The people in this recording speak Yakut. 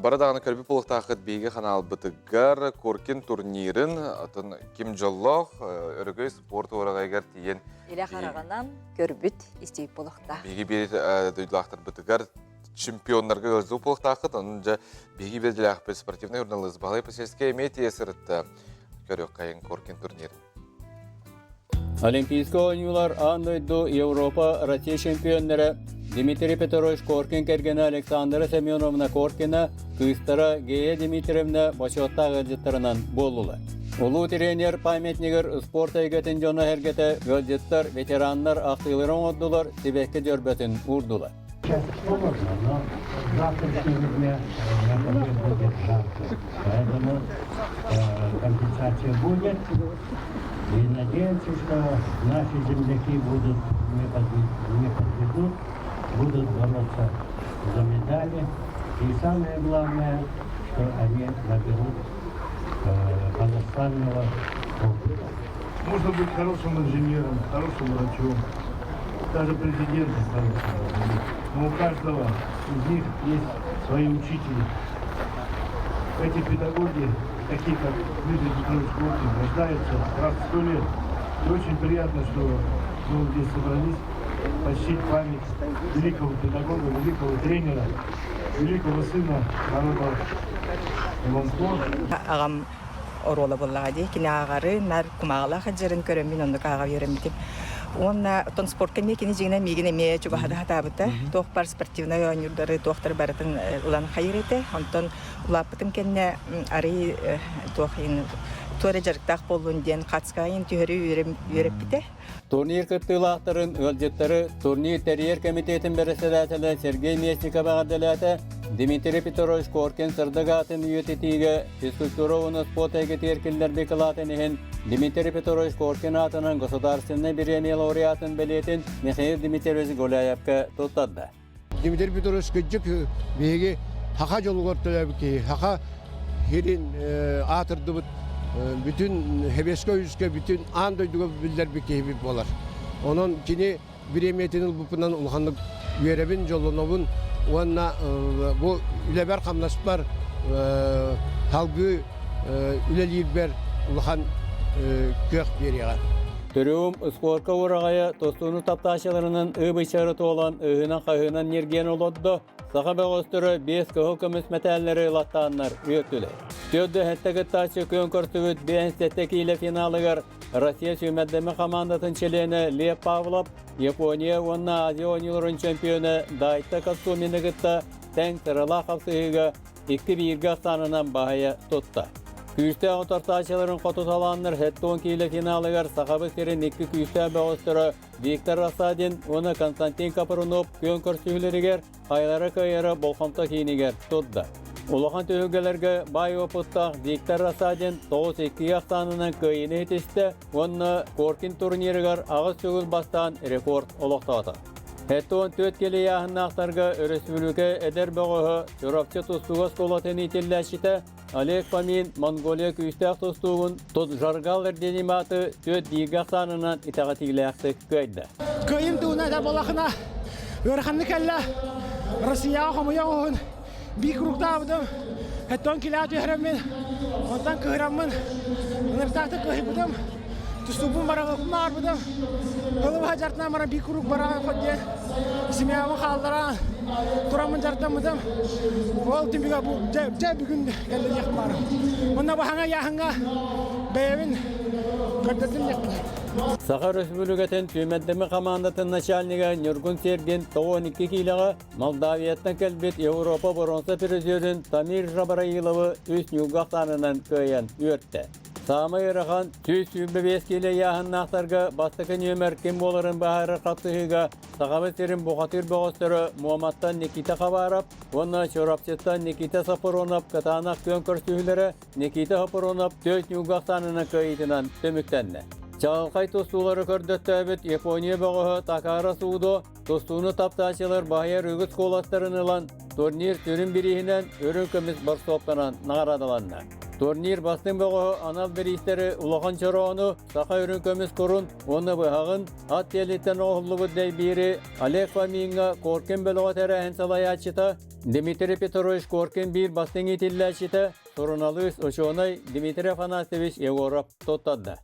Бары даҕаны көрбүт буолуохтааххыт биһиги ханаалбытыгар Коркин турнирын, атын ким дьоллоох Өрөгөй спорт уораҕайыгар тиийэн Илэ хараҕынан көрбүт, истибит буолуохтаах. Биһиги биир дойдулаахтарбытыгар чемпионнарга ыалдьыы буолуохтааххыт. Онон дьэ биһиги биирдэлээхпит спортивнай журналист Баһылай Посельскай эмиэ тиийэ сырытта. Көрүөххэйиҥ Коркин турнирын. Олимпийскай оонньуулар аан дойду, Европа, Россия чемпионнара Дмитрий Петрович Коркин кэргэнэ Александра Семеновна Коркина, кыыстара Гея Дмитриевна бочуоттаах ыалдьыттарынан буоллулар. Улуу тренер памятнигар спорт эйгэтин дьоно-сэргэтэ, ыалдьыттар, ветераннар ахтыылары оҥордулар, сибэкки дьөрбөтүн уурдулар. Сейчас холодно, но с завтрашнего дня на дворе будет жарко. Поэтому компенсация будет. И надеемся, что наши земляки будут не, подведут, не подведут, будут бороться за медали. И самое главное, что они наберут колоссального опыта. Можно быть хорошим инженером, хорошим врачом, даже президентом хорошим. Но у каждого из них есть свои учители. Эти педагоги, такие как Дмитрий Петрович Коркин, рождаются раз в 100 лет. И очень приятно, что мы здесь собрались почтить память великого педагога, великого тренера, великого сына народа Олоҥхо. Аҕам оруола буоллаҕа дии. Кини ааҕары, нар кумааҕылаах сылдьарын көрөммүн оннук ааҕа үөрэммитим. Уонна оттон спортка эмиэ кини дьиҥинэн миигин эмиэ чугаһата сатаабыта. Туох бар спортивнай оонньуурдары, туохтары барытын ылан хайыр этэ. Онтон улааппытым кэннэ арый туох туох эрэ дьарыктаах буоллун диэн хацкайын түһэрүү үөрэппитэ. Турнир кыттыылаахтарын ыалдьыттары турнир тэрийэр кэмитиэтин бэрэссэдээтэлэ Сергей Местников эҕэрдэлээтэ. Дмитрий Петрович Коркин сырдык аатын үйэтитиигэ физкультура уонна спорт эйгэтигэр киллэрбит кылаатын иһин Дмитрий Петрович Коркин аатынан государственнай бириэмийэ лауреатын бэлиэтин Михаил Дмитриевич Гуляевка туттарда. Дмитрий Петрович кырдьык биһиги саха дьолугар төлөөбүт киһи, саха сирин аатырдыбыт бүтүн Сэбиэскэй Союзка бүтүн аан дойдуга биллэрбит киһибит буолар. Онон кини бириэмийэтин ылбыппынан улаханнык үөрэбин, дьоллонобун уонна бу үлэбэр-хамнаспар салгыы үлэлиирбэр улахан кыах биэриэҕэ. Төрүум спорка уораҕайа тустууну таптааччыларынан ыы-быччары туолан, ыһыынан-хаһыынан ньиргийэн олордо, саха бөҕөстөрө биэс кыһыл көмүс мэтээллэри ылаттааннар үөртүлэр. Төрдө сэттэ кыттааччы күөн көрсүбүт 57 киилэ финалыгар Россия сүүмэрдэммит хамаандатын чилиэнэ Лев Павлов Япония уонна Азия оонньууларын чемпиона Дайта Кацумины кытта тэҥ сыралаах хапсыһыыга икки бииргэ ахсаанынан баһыйа тутта. Күүстээх утартааччыларын хоту талааннар 70 киилэ финалыгар Сахабыт сирин икки күүстээх бөҕөстөрө Виктор Рассадин уонна Константин Капрунов күөн көрсүһүүлэригэр хайалара кыайара болҕомто киинигэр турда. Улахан түһүлгэлэргэ баай уопуттаах Виктор Рассадин 9-2 ахсаанынан кыайыыны ситистэ уонна Коркин турнирыгар аҕыс төгүл бастаан рекорд олохтоото. 74 киилэ ыйааһыннаахтарга өрөспүүбүлүкэ эдэр бөҕөһө Чурапчы тустууга оскуолатын иитиллээччитэ Олег Фомин Монголия күүстээх тустуугун Тутжаргал Эрдениматы түөрт бииргэ ахсаанынан итэҕэтиилээхтик кыайда. Кыайым туһунан этэр буоллаххына, ыараханнык кэллэ. Россияҕа хомуйа оҕуһун биир кругтаабытым. Хэттон килээ түһэрэммин, онтон кыһыраммын, ынырыктаахтык кыһыйбытым. Тустуубун бараҕыппын баҕарбытым. Тылы дьартынан баран биир куруук бараҕын хот диэн семьябын хаалларан тураммын дьартаммытым. Ол түмүгэ бу дьэ, дьэ бүгүн кэллэ диэхпин баарым. Онно баһаҥа ыйааһыҥҥа бэйэбин көрдөрдүм диэхпин. Саха Өрөспүүбүлүкэтин түмэрдэммит хамаандатын начальнига Ньургун Сергин 92 киилэҕэ Молдавияттан кэлбит Европа боруонса призерин Тамир Жабраиловы үс ньууга ахсаанынан кыайан үөртэ. Саамай ыарахан 125 киилэ ыйааһыннаахтарга бастакы нүөмэр ким буоларын быһаарар хапсыһыыга Сахабыт сирин бухатыыр бөҕөстөрө Муоматтан Никита Хабаров уонна Чурапчыттан Никита Сапронов кытаанах күөн көрсүһүүлэрэ Никита Сапронов түөрт ньууга ахсаанынан кыайыытынан түмүктэннэ. Чаҕылхай тустуулары көрдөттөөбүт Япония бөҕөһө Такара Судо тустууну таптааччылар баһыйар үгүс куоластарын ылан турнир сүрүн бирииһинэн үрүҥ көмүс борсуоптанан наҕараадаланна. Турнир бастыҥ бөҕөһө анал бириистэри улахан чороону, саха үрүҥ көмүс курун уонна быһаҕын, ат тиэлиттэн оҥоһуллубут дэйбиири Олег Фомиҥҥа Коркин бөлөҕө тэрээһин салайааччыта Дмитрий Петрович Коркин биир бастыҥ иитиллээччитэ, суруналыыс, учуонай Дмитрий Афанасьевич Егоров туттарда.